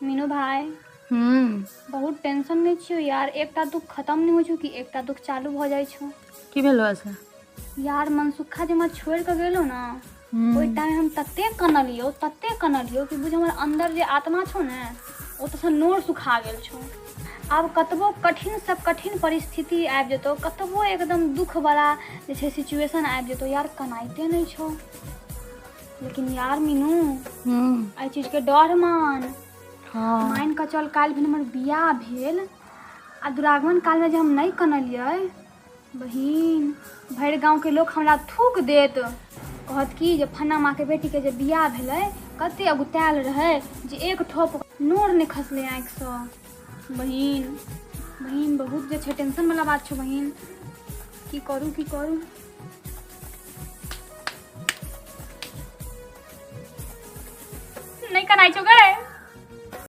मीनू भाय, बहुत टेंशन में छियो यार। एकटा दुख खत्म नहीं होइ छौ कि एकटा दुख चालू भऽ जाइ छौ। की भेलो ऐसे? यार, मनसुखा जे हमरा छोड़ि कऽ गेलो ने, ओहि टाइम हम तते कनलियौ, तते कनलियौ कि बुझ हमर अंदर जे आत्मा छौ ने, ओ तऽ नोर सुखा गेल छौ। आब कतबो कठिन से कठिन परिस्थिति आबि जेतौ, कतबो एकदम दुख वाला जे छै सिचुएशन आबि जेतौ यार, कनाइते नहि छौ। लेकिन यार मीनू, एहि चीजके डर मान। मान कऽ चल, काल्हि भी हमर बियाह भेल आ दुरागमन कालमे जे हम नहि कनलियै बहिन, भरि गाँवके लोक हमरा थूक देत। कहत कि जे फन्ना माँके बेटीके जे बियाह भेलै, कते अगुतायल रहै जे एक ठोप नोर नहि खसलै आँखिसँ। बहिन, बहिन, बहुत जे छै टेंशनवला बात छौ बहिन। की करू, की करू? नहि कनाइ छौ गै?